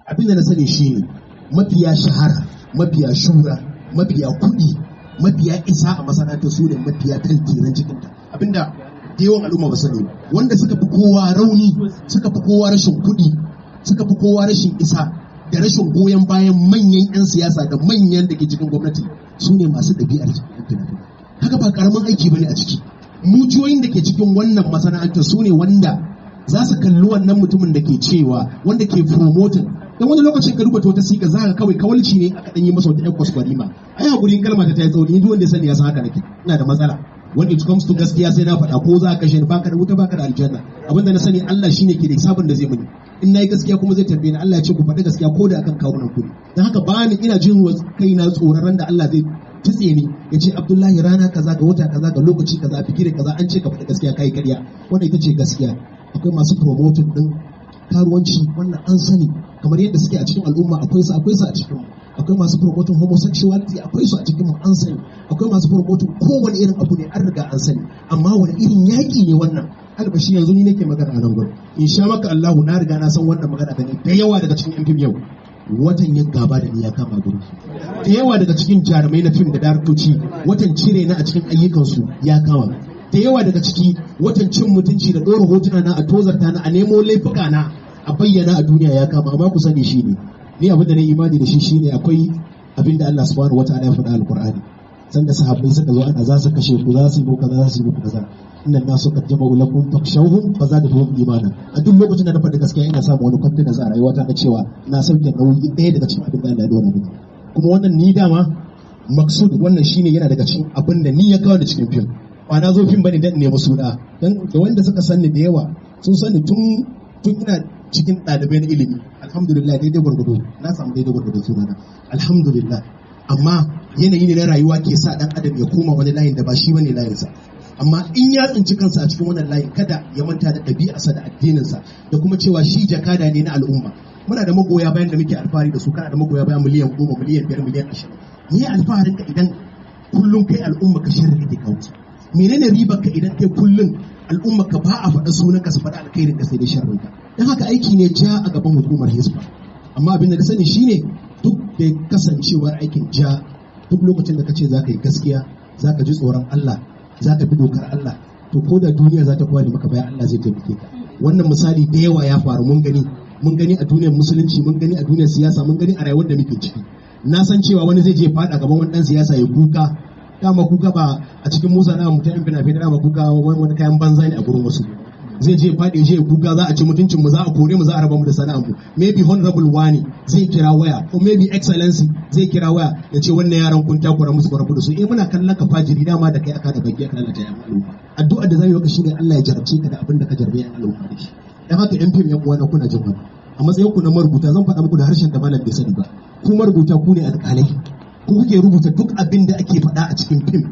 Abin da na sani shine mafiya shahara, mafiya shura, mafiya kuɗi, mafiya isa a masana'antar su ne mafiya tantiran cikinta. Abinda da yawan al'umma ba sani, wanda suka fi kowa rauni, suka fi kowa rashin kuɗi, suka fi kowa rashin isa da rashin goyon bayan manyan 'yan siyasa da manyan da ke cikin gwamnati, su ne masu ɗabi'ar cikin fina-finai. Haka ba karamin aiki bane a ciki. Mujiyoyin da ke cikin wannan masana'antar su ne wanda za su kalli wannan mutumin da ke cewa wanda ke promoting. Dan wani lokacin ka duba ta wata siga, za ka kawai kawalci ne aka dan yi masa wata ƴan kwaskwarima. Ai hakurin kalma ta yi tsauri. Duk wanda ya sani ya san haka nake, ina da matsala when it comes to gaskiya, sai na faɗa ko za ka kashe ni. Baka da wuta, baka da aljanna. Abinda na sani, Allah shine ke da hisabin da zai muni in nayi gaskiya, kuma zai tambaye ni. Allah ya ce ku faɗi gaskiya ko da akan kawunan ku. Dan haka bani ina jin kaina tsoron da Allah zai tutse ni ya ce, "Abdullahi, rana kaza ga wata kaza ga lokaci kaza, bigire kaza, an ce ka faɗi gaskiya, kai ƙarya." Wannan ita ce gaskiya. Akwai masu promoting din karuwanci, wannan an sani, kamar yadda suke a cikin al'umma, akwai su a cikin mu. Akwai masu promoting homosexuality, akwai su a cikin mu, an sani. Akwai masu promoting kowane irin abu ne, an riga an sani. Amma wani irin yaƙi ne wannan? Albashi yanzu ni nake magana a nan gurin, in sha maka Allahu, na riga na san wannan magana da ni. Da yawa daga cikin yan fim yau watan yin gaba da ni ya kama gurin. Da yawa daga cikin jarumai na fim da daraktoci, watan cire na a cikin ayyukansu ya kama. Da yawa daga ciki, watan cin mutunci da ɗora hotuna na, a tozarta na, a nemo laifuka na a bayyana a duniya ya kama. Amma ku sani shi ne ni abin da na imani da shi shine akwai abin da Allah subhanahu wataala ya faɗa alqur'ani, sanda sahabbai suka zo ana za su kashe ku, za su yi muku kaza, za su yi muku kaza, "Inna nasu qad jama'u lakum fakhshawhum fazadatuhum imana." A duk lokacin da na faɗi gaskiya, ina samun wani confidence a rayuwata na cewa na sauke nauyi ɗaya daga cikin abin da Allah ya dora mini. Kuma wannan ni dama maksud, wannan shine yana daga cikin abin da ni ya kawo da cikin fim. Ba na zo fim bane dan nemi suna. Dan da wanda suka sanni, da yawa sun sani tun tun ina cikin ɗalibai na ilimi. Alhamdulillah, daidai gwargwado na samu daidai gwargwado sunana, alhamdulillah. Amma yanayi ne na rayuwa ke sa dan adam ya koma wani layin da ba shi bane layinsa. Amma in ya tsinci kansa a cikin wannan layin, kada ya manta da ɗabi'arsa da addininsa da kuma cewa shi jakada ne na al'umma. Muna da magoya bayan da muke alfahari da su. Kana da magoya bayan miliyan 10, miliyan 5, miliyan 20, me alfaharin ka idan kullum kai al'umma ka sharri kake kawo? Menene ribar ka idan kai kullum al'umma ka ba a faɗa sunan ka su faɗa alkhairin ka, sai dai sharrin ka? Dan haka aiki ne ja a gaban hukumar Hisba. Amma abin da ka sani shine, duk da kasancewar aikin ja, duk lokacin da ka ce za ka yi gaskiya, za ka ji tsoron Allah, za ka bi dokar Allah, to ko da duniya za ta kwale maka bayan, Allah zai taimake ka. Wannan misali da yawa ya faru, mun gani, mun gani a duniyar musulunci, mun gani a duniyar siyasa, mun gani a rayuwar da muke ciki. Na san cewa wani zai je fada gaban wani dan siyasa ya kuka. Dama kuka ba a cikin musa na mutum yan fina-finai, dama kuka wani kayan banza ne a gurin wasu. Zai je faɗi je kuka, za a ci mutuncin mu, za a kore mu, za a raba mu da sana'ar mu. Maybe honorable wani zai kira waya, ko maybe excellency zai kira waya ya ce, "Wannan yaran kun takura musu, ku rabu da su." Eh, muna kallon ka fajiri, dama da kai aka da baki aka lalata yan al'umma. Addu'ar da zai yi maka shine Allah ya jarabce ka da abin da ka jarbe yan al'umma da shi. Dan haka yan fim, yan uwana, kuna jin wannan, a matsayin ku na marubuta, zan faɗa muku da harshen da malam bai sani ba. Ku marubuta, ku ne alƙalai, ku kuke rubuta duk abin da ake faɗa a cikin fim.